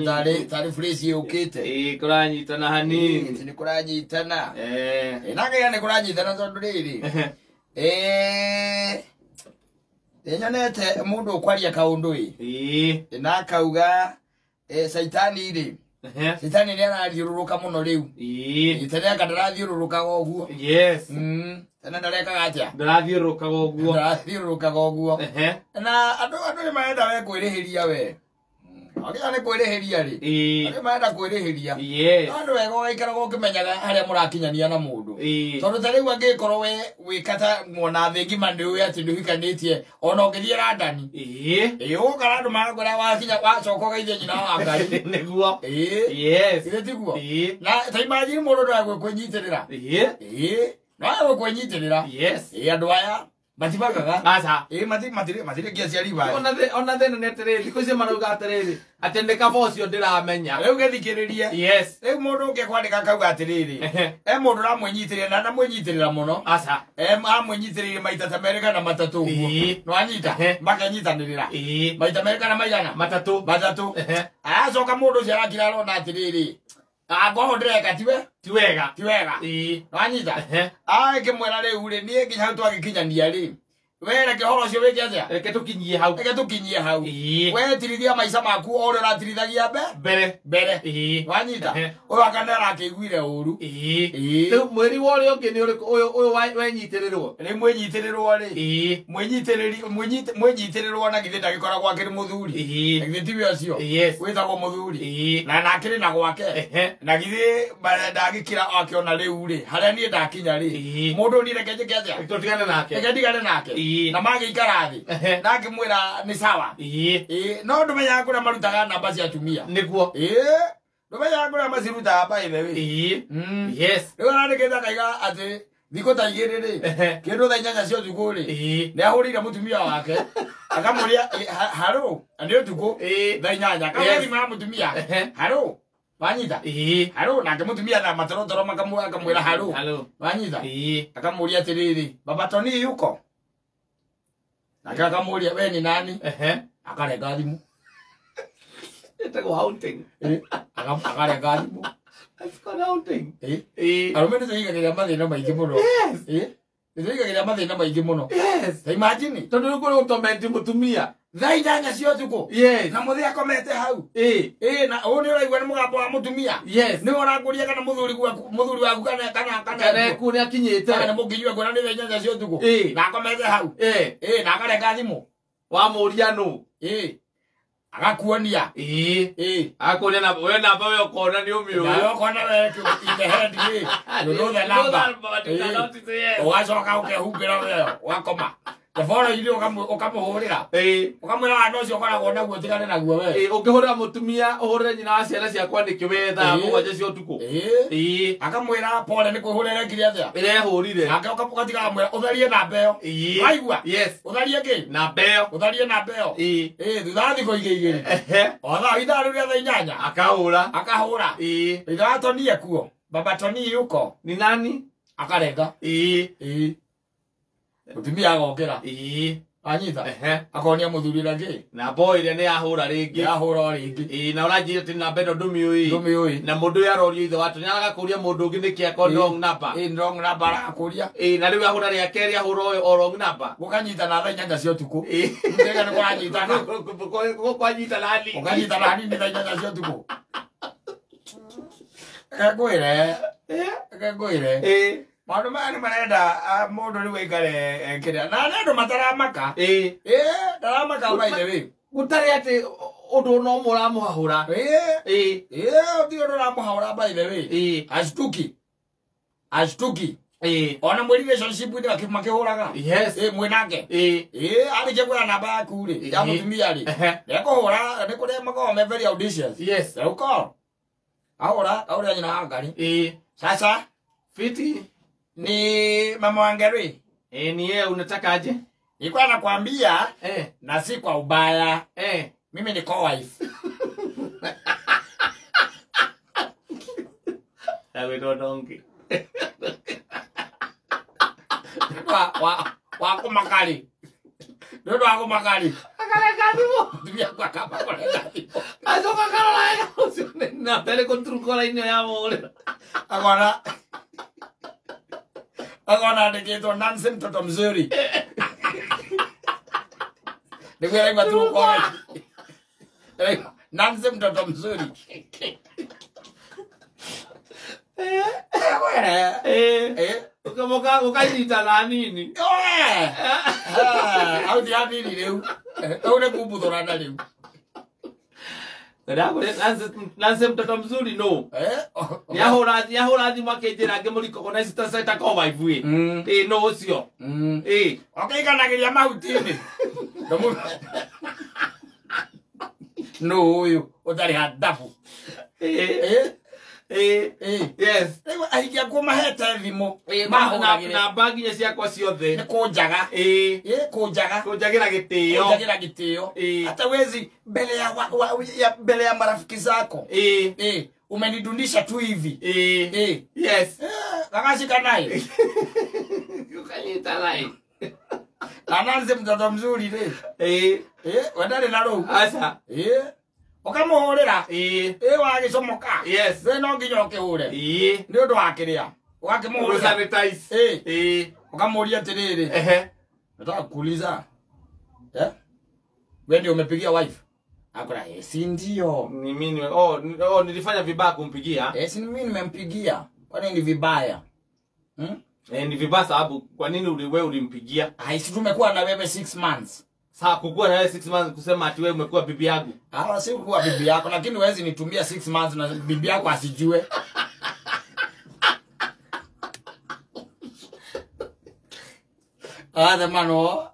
Tarĩ phrase yũkĩte. Ĩĩ, kũranyitana hanini. Ĩĩ, nĩ kũranyitana. Eh. Ĩĩ, na ngaiga nĩ kũranyitana tondũ rĩrĩ, ĩĩ, nĩnyonete mũndũ ũkwaria kaũndũ ĩ. Ĩĩ. Na akauga caitani rĩ, Ehe. caitani nĩ arathiũrũrũka mũno rĩu. Ĩĩ. Tene anga ndarathiũrũrũkaga ũguo. Yes. Tene ndarekaga atĩa? Ndarathiũrũrũkaga ũguo. Ndarathiũrũrũkaga ũguo. Ehe. Na andũ nĩ marenda we kwĩrĩhĩria we. Agĩa nĩ kwĩrĩhĩria rĩ. Ĩĩ. Andũ marenda kwĩrĩhĩria. Yes. No nĩ wega ũgaikaraga ũkĩmenyaga harĩa mũrakinyania na mũndũ. Ĩĩ. Tondũ ta rĩu angĩkorwo we wĩka ta mwona thĩ ngima nĩ ũĩ atĩ nĩ ũhikanĩtie ona ũngĩthiĩ London. Ĩĩ. Ĩĩ, ũgũkora andũ marakwĩra wakinya wacoka ũgeithie nyina wa Ngai. Nĩguo. Ĩĩ. Yes. Githĩ tiguo? Ĩĩ. Na ta imagine mũndũ no egwĩkwĩnyitĩrĩra. Ĩĩ. Ĩĩ. No egwĩkwĩnyitĩrĩra. Yes. Ĩĩ, andũ aya matibagaga. Aca. Ĩĩ, matirĩ nginya aciari bae. Ona thĩna nĩ atĩrĩrĩ, thikũ ici marauga atĩrĩrĩ, atĩ nĩ kaba ũcio ndĩramenya. Rĩu gĩthikĩrĩrie. Yes. Rĩu mũndũ ũngĩ kwandĩka akauga atĩrĩrĩ, Ehe. e mũndũ ũramwĩnyitĩrĩra na ndamwĩnyitĩrĩra mũno. Aca. E amwĩnyitĩrĩire maita ta merĩ kana matatũ ũguo. Ĩĩ. Nĩwanyita? Ehe. Makenyitanĩrĩra. Ĩĩ. Maita merĩ kana maigana? Matatũ. Matatũ. Ehe. Aracoka mũndũ ũcio arakira arona atĩrĩrĩ, angorwo ndĩreka tiwe? Ti wega. Ti wega. Ĩĩ. Nĩwanyita? Ehe. Agĩkĩmwĩra rĩu rĩ, niĩ nginya hau twagĩkinyania rĩ, we reke ũhoro ũcio wĩke atĩa? Reke tũkinyie hau. Reke tũkinyie hau. Ĩĩ. We tirithia maica maku o ũrĩa ũratirithagia Mbere. mbere. Ĩĩ. Wanyita? Ehe. Ũyũ anga nĩ arakĩiguire ũru. Ĩĩ. Ĩĩ. Rĩu mwĩri wa ũrĩa ũngĩ nĩ ũrĩkũ ũyũ wenyitĩrĩrwo? Rĩu mwĩnyitĩrĩrwo rĩ. Ĩĩ. Mwĩnyitĩrĩrwo na githĩ ndagĩkoragwo akĩrĩ mũthuri. Ĩĩ. Na githĩ tiwe ũcio? Yes. Wĩtagwo mũthuri. Ĩĩ. Na akĩrĩ na gwake. Ehe. Na githĩ ndagĩkira akĩona rĩu rĩ, harĩa niĩ ndakinya rĩ, Ĩĩ. mũndũ niĩ reke njĩke atĩa? Tũtigane nake. Reke ndigane nake. Ĩĩ. Na magĩikara thĩ. Ehe. Na akĩmwĩra nĩ sawa. Ĩĩ. Ĩĩ, no ndũmenyaga kũrĩa marutaga namba cia atumia. Nĩguo. Ĩĩ, ndũmenyaga kũrĩa macirutaga by the way. Ĩĩ. Mm. Yes. Rĩu arandĩkĩte akaiga atĩ thikũ ta igĩrĩ rĩ, Ehe. kĩndũ thaa inyanya cia ũtukũ rĩ, Ĩĩ. nĩ ahũrĩire mũtumia wake akamũria harũ, na nĩ ũtukũ Ĩĩ. thaa inyanya, akamũria Yes. thimũ ya mũtumia Ehe. harũ, wanyita? Ĩĩ. Harũ, nake mũtumia na matorotoro akamwĩra harũ, Hello. wanyita? Ĩĩ. Akamũria atĩrĩrĩ, baba Tony yuko? Nake akamũria we ni nani? Ehe. Akarenga thimũ. Ĩtagwo haunting. Ĩĩ, akarenga thimũ. That's called haunting. Ĩĩ. Ĩĩ. Arũme nĩ tũigagĩrĩra mathĩna maingĩ mũno. Yes. Ĩĩ. Nĩ tũigagĩrĩra mathĩna maingĩ mũno. Yes. Ta imagine. Tondũ rĩu kũrĩ gũtomenti mũtumia. Thaa inyanya cia ũtukũ. Yes. Na mũthĩ akomete hau. Ĩĩ. Ĩĩ, na ũũ nĩ ũraigua nĩ mũgambo wa mũtumia. Yes. Nĩwe ũrakũria kana mũthuri waku kana kana kana Kana ekuo nĩ akinyĩte. Kana nĩ mũkinyue kuona nĩ thaa inyanya cia ũtukũ. Ĩĩ. Na akomete hau. Ĩĩ. Ĩĩ, na akarenga thimũ. Wamũria nũ? Ĩĩ. Agakuonia. Ĩĩ. Ĩĩ. Akũria na we namba we ũkona nĩ ũmĩũĩ. Nawe ũkona we in the head rĩ. You know the number. But you cannot say yes. Ũgacoka ũkehumbĩra we ũgakoma. Teboro-inĩ ũkamũhũrĩra. Ĩĩ. Ũkamwĩra wana ũcio ũkoragwo naguo tigane naguo we. Ĩĩ, ũngĩhũrĩra mũtumia ũhũrĩre nyina wa ciana ciakwa nĩkĩ we thaa Ĩĩ. mũgwanja cia ũtukũ. Ĩĩ. Ĩĩ. Akamwĩra pole nĩ kwĩhũrĩra ekire atĩa. Ĩrehũrire. Nake ũgatiga akamwĩra ũtharie namba ĩyo. Ĩĩ. Waigua? Yes. Ũtharie kĩ? Namba ĩyo. Ũtharie namba ĩyo. Ĩĩ. Ĩĩ, thutha wa thikũ igĩ igĩrĩ. Ehe. O thaa ithaa rĩu rĩa thaa inyanya. Akahũra. Akahũra. Ĩĩ. Ithe wa Tony ekuo. Baba Tony yuko. Ni nani? Akarenga. Ĩĩ. Ĩĩ. Mũtumia agokĩra. Ĩĩ. Anyita. Ehe. Akonia mũthuri ũrĩa kĩ. Namba ĩrĩa nĩ yahũra rĩngĩ. Yahũra o rĩngĩ. Ĩĩ, na ũranjĩra atĩ namba ĩno ndũmĩũĩ. Ndũmĩũĩ. Na mũndũ ũyũ arorio ithe wa Tony agakũria mũndũ ũngĩ nĩkĩ akorwo nĩ wrong number. Ĩĩ, wrong number arakũria. Ĩĩ, na rĩu ahũra rĩa kerĩ ahũra ũyũ o wrong number. Gũkanyitana thaa inyanya cia ũtukũ. Ĩĩ. Ndĩga nĩ kũranyitana. Kwanyitana hanini. Ũkanyitana hanini thaa inyanya cia ũtukũ. Reke ngwĩre. Reke ngwĩre. Ĩĩ. Maũndũ maya nĩ marenda mũndũ rĩu aikare kĩrĩa. Na nĩ andũ mataramaka. Ĩĩ. Ĩĩ, ndaramaka by the way. Gũtarĩ atĩ ũndũ no ũmwe ũramũhahũra. Ĩĩ. Ĩĩ. Ĩĩ, ti ũndũ ũramũhahũra by the way. Ĩĩ. Ashtuki. Ashtuki. Ĩĩ. Ona mwĩ relationship-inĩ makĩhũraga. Yes. Ĩĩ, mwĩ nake. Ĩĩ. Ĩĩ, arĩkia kuoya namba yaku rĩ, ya Ĩĩ. mũtumia rĩ. Ehe. Nĩekũhũra, nĩ kũrĩa makoragwo me very audacious. Yes. Rĩu call. Ahũra, ahũrĩra nyina wa Ngarĩ. Ĩĩ. Sasa Fiti. ni mama wa Ngarĩ. Ĩĩ, ni yeye unataka aje? Nilikuwa nakwambia Eh. na si kwa ubaya. Eh. Mimi ni co-wife. Agwĩtwo donkey. Wa kũmakari. Nĩ ũndũ wa kũmakari. Akarenga thimũ. Mũtumia akwa akamba kũrenga thimũ. Acoka akarora wega. Na mbere kå Truecaller-inĩ ĩyo ya mũhũrĩra. Akona andĩkĩtwo Nancy mtoto mzuri. Nĩguo araigua Truecaller. Nancy mtoto mzuri. Ũkanyita na nini. Hau ti hanini rĩu. Rĩu nĩ kumbuthũrana rĩu. Nancy mtoto mzuri no. Nĩahũra thimũ akĩnjĩra ngĩmũrecognize ta ko wife ĩ. Ĩ no ũcio. Ĩ. Ũkĩiganagĩria mahuti-inĩ. No ũyũ ũtarĩ handabu. Yes. Rĩu ahiki akuo mahete thimũ. Mahũragĩre. Namba nginya ciakwa ciothe. Nĩ kũnjaga. Kũnjaga. Kũnjagĩra gĩtĩo. Kũnjagĩra gĩtĩo. Hata wezi mbele ya mbele ya marafiki zako. Umenidunisha tu hivi. Yes. Kakashika naye. Ukanyita naye. Ananze mtoto mzuri le. Wendare na rũu. Aca. Ũkamũhũrĩra. Wagĩcomoka. Yes. We no nginya ũkĩhũre. Nĩ ũndũ wa kĩrĩa. Ũgakĩmũhũrĩra. Sanitize. Ũkamũria atĩrĩrĩ. Nataka kukuuliza. Wewe ndio umepigia wife? Akora, si ndio. Ni mimi. Nilifanya vibaya kumpigia. Si mimi nimempigia. Kwani ni vibaya? Ni vibaya sababu kwa nini wewe ulimpigia? Ai, si tumekuwa na wewe 6 months. Sasa kukua na wewe 6 months kusema ati wewe umekuwa bibi yangu. Ah, si kuwa bibi yako, lakini huwezi nitumia 6 months na bibi yako asijue. Ah, the mano.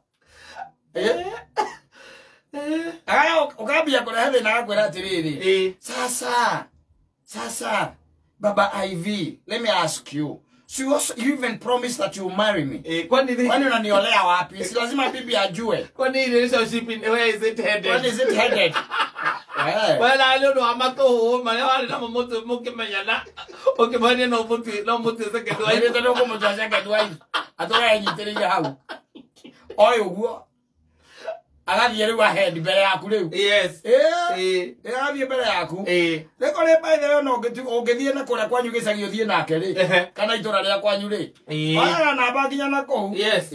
Aya, ukabia kuna hebe na kwera atiriri. Sasa Baba IV, let me ask you. So you even promised that you will marry me. Kwani unaniolea wapi? Si lazima bibi ajue. Kwani relationship in where is it headed? Where is it headed? Well, I don't know. I'm not home. I don't know mutu mukimenyana. Ukimanya no mutu no mutu second wife. Ndio ndio mutu second wife. Atora nyitiriire hau. Oyo guo. Agathiĩ rĩu ahead mbere yaku rĩu. Yes. Agathiĩ mbere yaku. Rĩko rĩ by the way no ũngĩthiĩ na kũrĩa kwanyu gĩcagi ũthiĩ nake rĩ. Kana itũra rĩa kwanyu rĩ. Oyaga namba nginya na kũu. Yes.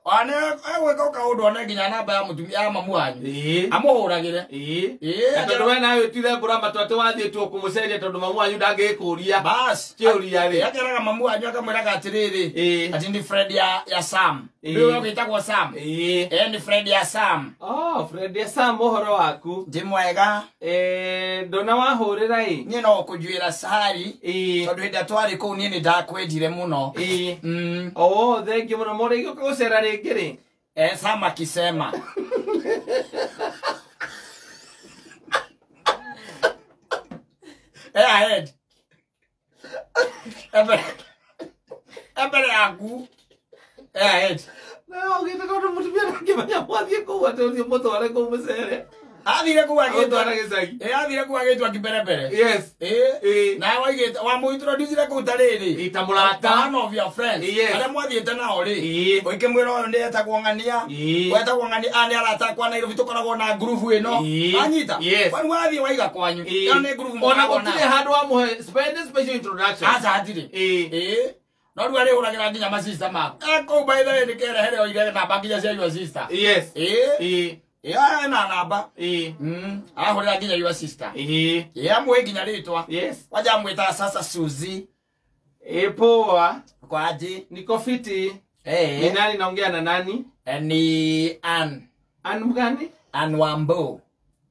One egwĩka kaũndũ one nginya namba ya mũtumia ya mamu wanyu. Amũhũragĩre. Tondũ we nawe ũtuire mbura matũ atĩ wathiĩ tu kũmũceria tondũ mamu wanyu ndangĩkũria. Bas. Kĩũria rĩ. Akeraga mamu wanyu akamwĩraga atĩrĩrĩ. Ati ni friend ya Sam. Nĩwe ũgĩtagwo Sam. Ni friend ya Sam. Oh, friend ya Sam ũhoro waku. Ndĩ mwega. Ndona wahũrĩra ĩ. Niĩ no kũnjuĩra cai. Tondũ hĩndĩ ĩrĩa twarĩ kũu niĩ nĩ ndakwendire mũno. Oh, thank you mũno. Mũrĩgĩũka gũcera rĩngĩ rĩ? Sam akisema. Ahead. Mbere yaku. Ahead. No, ũgĩte tondũ mũtumia ndangĩmenya mwathiĩ kũu atĩ ũthiĩ mũtware kũu mũcere. Athire kũu agĩtwo gĩcagi. Athire kũu agĩtwo kĩmberembere. Yes. Na waigĩte wamũintroducire kũu ta rĩrĩ. Ta mũrata. One of your friends. Arĩa mwathiĩte nao rĩ. Ũkĩmwĩra ũyũ nĩ etagwo Ng'ania. Wetagwo Ng'ania nĩ arata akwa Nairobi tũkoragwo na ngurubu ĩno. Anyita. Kwani wathiĩ waiga kwanyu. Ĩyo nĩ ngurubu Ona gũtirĩ handũ wamũhe special introduction. Aca hatirĩ. No rĩu arĩhũragĩra nginya masista maku. Kũu by the way nĩ kerehere oige namba nginya cia your sister. Yes. Na namba. Ahũrĩra nginya your sister. Amũhe nginya rĩtwa. Yes. Wanja amwĩtaga sasa Suzy. Poa. Kwaje? Niko fiti. Ni nani naongea na nani? Ni Ann. Ann mgani? Ann Wambo.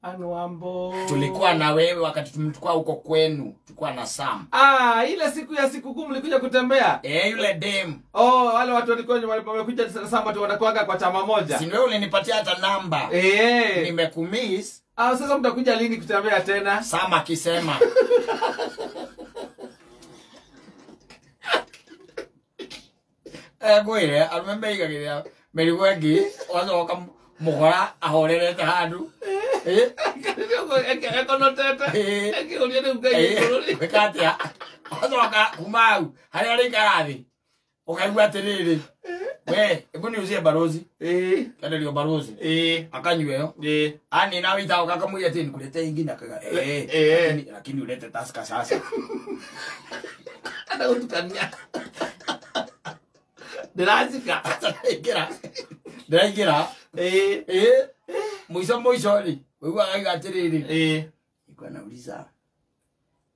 Ann Wambo. Tulikuwa na wewe wakati tumtukua huko kwenu, tulikuwa na Sam. Ile siku ya sikukuu mlikuja kutembea? Yule dem. Oh, wale watu walikuwa wamekuja sana Sam watu wanakuaga kwa chama moja. Si wewe ulinipatia hata namba. Nimekumiss. Sasa mtakuja lini kutembea tena? Sam akisema. Ngwire, arũme meigagĩrĩra mĩrigo ĩngĩ, ũgacoka mũgora ahorerete handũ. Ekonotete. Ekĩũria rĩu Ngai igũrũ. Gwĩka atĩa? Ũgacoka kuma hau harĩa ũrĩikara thĩ ũkaigua atĩrĩrĩ, We, hebu niuzie barozi. Kenderio barozi. Akanywe yo. Ani na wita akamwira ati nikulete ingine akaga. Lakini ulete Tusker sasa. Ana gutukania. Ndĩracika. Ndĩraingĩra. Ndĩraingĩra. Mwisho mwisho rĩ. Wewe aiga atiriri. Nilikuwa nauliza.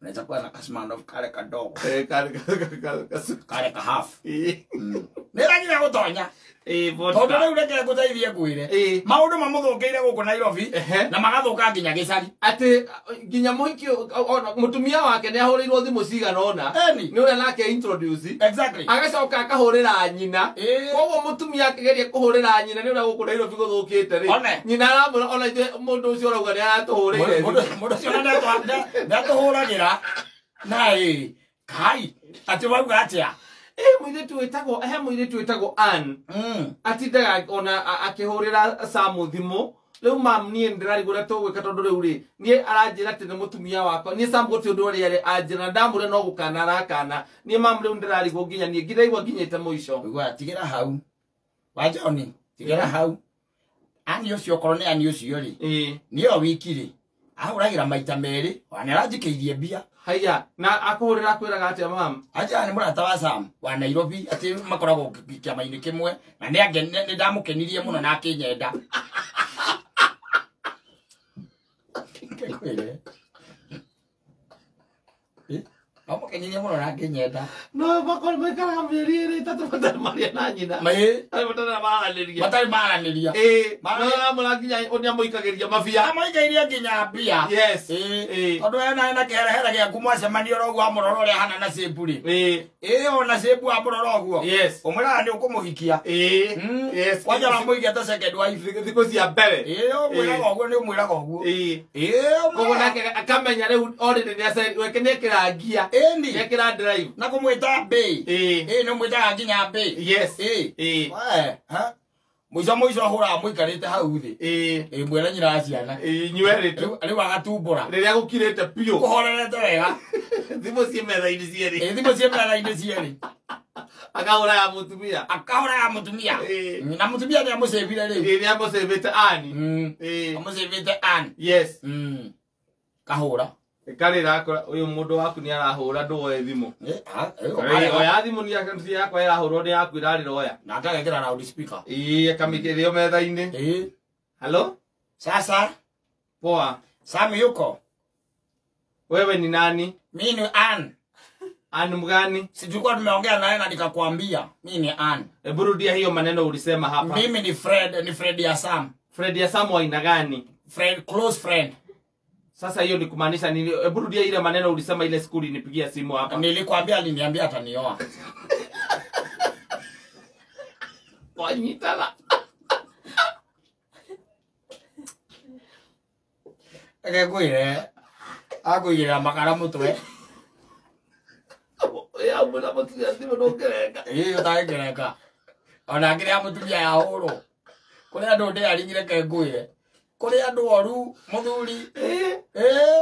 Unaweza kuwa na kasmano kale kadogo. Kale ka half. Nĩraginya gũtonya. Tondũ rĩu reke ngũteithie ngwĩre. Maũndũ mamũthũkĩire gũkũ Nairobi na magathũka nginya gĩcagi. Atĩ nginya mũhiki mũtumia wake nĩ ahũrĩirwo thimũ cigana ũna. Nĩ ũrĩa nake introduce. Exactly. Agacoka akahũrĩra nyina. Koguo mũtumia akĩgeria kũhũrĩra nyina nĩ ũrĩa gũkũ Nairobi gũthũkĩte rĩ. Nyina aramwĩra ona ithuĩ mũndũ ũcio ũrauga nĩ aratũhũrĩire. Mũndũ ũcio nĩ atũhũragĩra. Na ĩ kai atĩ wauga atĩa? Mũirĩtu wĩtagwo Ann. Atindaga ona akĩhũrĩra Sam thimũ. Rĩu mam niĩ ndĩrarigwo ũrĩa tũgwĩka tondũ rĩu rĩ niĩ aranjĩra atĩ nĩ mũtumia wakwa. Niĩ Sam gũtirĩ ũndũ ũrĩa anjĩra ndamũre no gũkana arakana. Niĩ mam rĩu ndĩrarigwo nginya niĩ ngiraigua nginyĩte mũico. Ũiguaga tigĩra hau. Wa John tigĩra hau. Ani ũcio okorwo nĩ ani ũcio rĩ. Niĩ o wiki rĩ ahũragĩra maita merĩ ona nĩ aranjikĩirie mbia. Haya, na akũhũrĩra akwĩraga atĩa mam? Aja nĩ mũrata wa Sam wa Nairobi atĩ makoragwo kĩama-inĩ kĩmwe na nĩ ndamũkenirie mũno na akĩnyenda. Ngĩkwĩre. Ndamũkenirie mũno na akĩnyenda. No makorwo maikaraga mĩeri ĩrĩ ĩtatũ matarĩ maria na nyina. Matarĩ maranĩria. Matarĩ maranĩria. No aramwĩra nginya nĩamũikagĩria mabia. Amũikagĩria nginya mbia. Yes. Tondũ ena kĩherehere gĩaku mwacemania oro ũguo amũrora ũrĩa ahana na cĩmbu rĩ. Ona cĩmbu amũrora ũguo. Yes. Ũmwĩraga nĩ ũkũmũhikia. Yes. Kwanja ũramũigia ta second wife. Thikũ cia mbere. Ũmwĩraga ũguo nĩ ũmwĩraga ũguo. Koguo nake akamenya rĩu already nĩekĩra ngia. Nĩekĩra drive. Na kũmwĩta mbĩ. Nĩ ũmwĩtaga nginya mbĩ. Yes. Mũico mũico ahũraga mũikarĩte hau thĩ. Mwĩre nyina wa ciana. Inyuerĩ tu. Rĩu agatumbũra. Rĩrĩa gũkirĩte biũ. Kũhorerete wega. Thimũ ciĩ metha-inĩ cierĩ. Thimũ ciĩ metha-inĩ cierĩ. Akahũra ya mũtumia. Akahũra ya mũtumia. Na mũtumia nĩ amũcĩvire rĩu. Nĩ amũcĩvĩte Ann. Amũcĩvĩte Ann. Yes. Kahũra. Karĩra akora ũyũ mũndũ waku nĩ arahũra ndũoe thimũ. Oya thimũ nĩ yakwa ĩrahũrwo nĩ yaku ĩrarĩra oya. Na akagekĩra loud speaker. Akamĩkĩrĩo metha-inĩ. Hello? Sasa. Poa. Sam yuko? Wewe ni nani? Mimi ni Ann. Ann mgani? Si tulikuwa tumeongea naye na nikakwambia mimi ni Ann. Hebu rudia hiyo maneno ulisema hapa. Mimi ni Fred, ni Fred ya Sam. Fred ya Sam wa aina gani? Fred, close friend. Sasa hiyo ni kumaanisha nini? Hebu rudia ile maneno ulisema ile siku ulinipigia simu hapa. Nilikwambia aliniambia atanioa. Wanyitala. Akakwire. Akuigĩrĩra makara mũtwe. Ya mbona mũtumia thimũ ndũngĩrenga. Ũtangĩrenga. Ona ngĩrĩa mũtumia yahũrwo. Kũrĩ andũ ndĩaringire ke ngwĩre. Kũrĩ andũ oru mũthuri.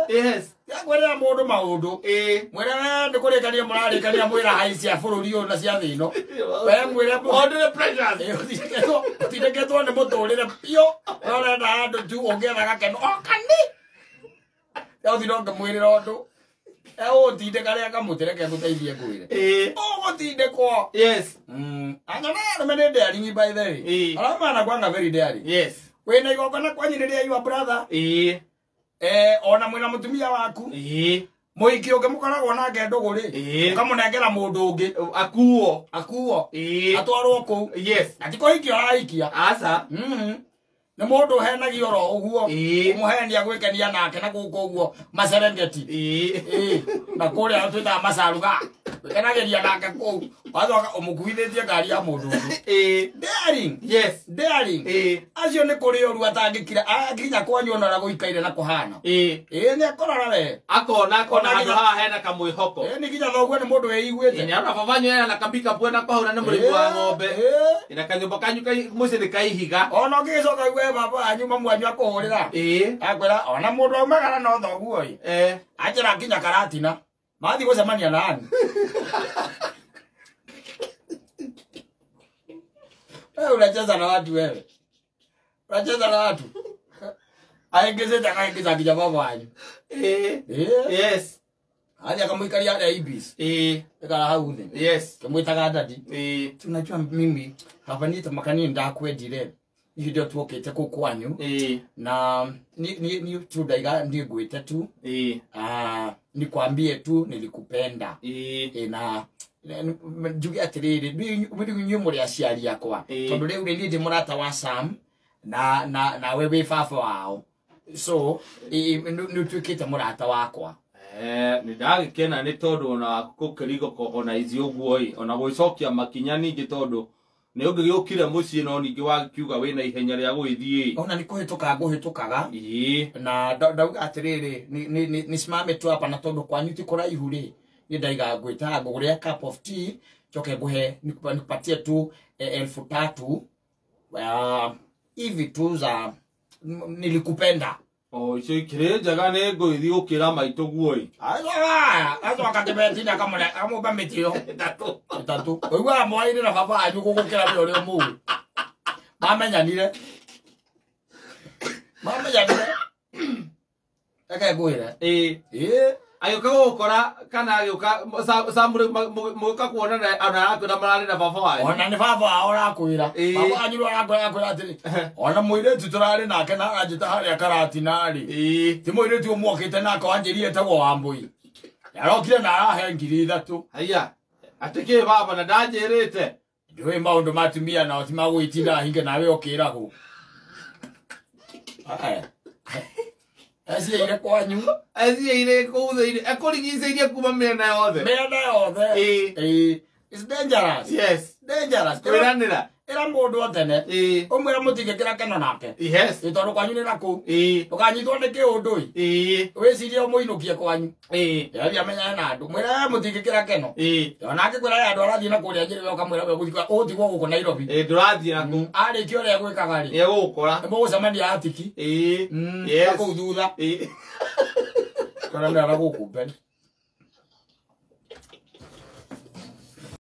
Yes. Yakwĩrĩra mũndũ maũndũ. Mwĩre we nĩ kũrĩkania mũrarĩkania mwĩra hai cia bũrũri ũyũ na cia thĩ ĩno. We mwĩre Order pressures. Ũtindĩkĩtwo nĩ mũtũrĩre biũ. We ũrenda handũ tu ũngĩetha gakeno. O kani. Ũthiĩ ũngĩmwĩrĩra ũndũ. Ũgũtindĩka rĩa kamũtĩ reke ngũteithie ngwĩre. Ũgũtindĩkwo. Yes. Anyona arũme nĩ daring by the way. Arĩa manakwanga very daring. Yes. Wĩna igongona kwanyu rĩrĩa your brother. Ona mwĩna mũtumia waku. Mũhiki ũngĩ mũkoragwo nake ndũgũ rĩ. Ũkamũnengera mũndũ ũngĩ. Akuo. Akuo. Atwarwo kũu. Yes. Na ti kũhikia ũrahikia. Aca. Nĩ mũndũ ũhenagio oro ũguo. Ũmũhenia gwĩkenia nake na gũkũ ũguo Maserengeti. Na kũrĩa twĩtaga Masaruga. Gwĩkenagĩria nake kũu. Wacoka ũmũkuithĩtie ngari ya mũndũ ũngĩ. Daring. Yes. Daring. Acio nĩ kũrĩ ũru atangĩkira. Akinya kwanyu ona ũrĩa gũikaire na kũhana. Nĩ akorora we. Akona handũ haha hena kamwĩhoko. Nĩ nginya thoguo nĩ mũndũ wĩiguĩte. Nĩ arona baba wanyu ena kabika na kwahũra nĩ mũrĩmi wa ng'ombe. Na kanyũmba kanyu mũciĩ nĩ kaihiga. Ona ũngĩgĩcoka uge baba wanyu mamu wanyu akũhũrĩra. Akwĩra ona mũndũ aumagara no thoguo ĩ. Anjĩra nginya Karatina. Mathiĩ gũcemania na Ann. Wewe unacheza na watu wewe. Unacheza na watu. Aengezete akaengeza nginya baba wanyu. Yes. Hadi akamwikaria harĩa Ibis. Ikara hau thĩ. Yes. Kĩmwĩtaga daddy. Tunajua mimi hapa niĩ tamaka niĩ ndakwendire. Ihinda ndio tuokĩte kũu kwanyu. Na ni tu ndaiga niĩ ngwĩte tu. Nikwambie tu nilikupenda. Na njuge atĩrĩrĩ inyuĩ mũrĩ aciari akwa. Tondũ rĩu rĩ niĩ ndĩ mũrata wa Sam na we wĩ baba wao. So nĩ ũtuĩkĩte mũrata wakwa. Nĩ ndagĩkena nĩ tondũ ona gũkĩrigo ona ici ũguo ĩ ona gwĩcokia makinya ningĩ tondũ nĩ ũngĩgĩũkire mũciĩ no ningĩ wakiuga wĩna ihenya rĩa gũgĩthiĩ. Ona nĩ kũhĩtũka ngũhĩtũkaga. Na ndauga atĩrĩrĩ nisimame tu hapa na tondũ kwanyu ti kũraihu rĩ niĩ ndaiga ngwĩtaga ngũgũrĩre cup of tea njoke ngũhe nikupatie tu 3,000 hivi tu za nilikupenda. O icio ikĩrĩ njega nĩ ngũgĩthiĩ gũkĩra maitũ guo ĩ. Acoka kĩbetina akamũmba mĩtĩ ĩyo ĩtatũ. Ũiguaga mwaine na baba wanyu gũgũkĩra we ũrĩa mũĩ. Mamenyanire. Reke ngwĩre. Agĩũka gũgũkora kana agĩũka Sam mũgĩũka kuonana ona arakwĩra mararĩ na baba wanyu. Ona nĩ baba wao ũrakwĩra. Baba wanyu nĩwe arakwĩra atĩrĩ ona mũirĩtu tũrarĩ nake na aranjĩta harĩa Karatina rĩ. Ti mũirĩtu ũmwe okĩte nake wanjĩrire etagwo Wambũi. Arokire na arahe 3,000. Haiya. Atĩ kĩ baba na ndanjĩrĩte. Ndũĩ maũndũ ma atumia nao ti magũgĩtinda hinge nawe ũkĩragwo. Aciaire kwanyu. Aciaire kũu thĩinĩ. Ekũrigicĩirie kuma mĩena yothe. Mĩena yothe. It's dangerous. Yes. Dangerous. Kwĩranĩra. Ĩra mũndũ o tene. Ũmwĩre mũtingĩkĩra keno nake. Yes. Tondũ kwanyu nĩ nakũu. Ndũkanyitwo nĩ kĩũndũ ĩ. Wĩcirie ũmũinũkie kwanyu. Athiĩ amenyane na andũ. Mwĩre mũtingĩkĩra keno. Ona angĩkwĩra andũ arathiĩ na kũrĩa njĩra ũkamwĩra we ũgũtigwo gũkũ Nairobi. Ndũrathiĩ nakũu. Arĩkia ũrĩa egwĩkaga rĩ. Nĩegũgũkora. Nĩmũgũcemania atiki. Yes. Na kũu thutha. Kora nĩ aragũkũ mbere.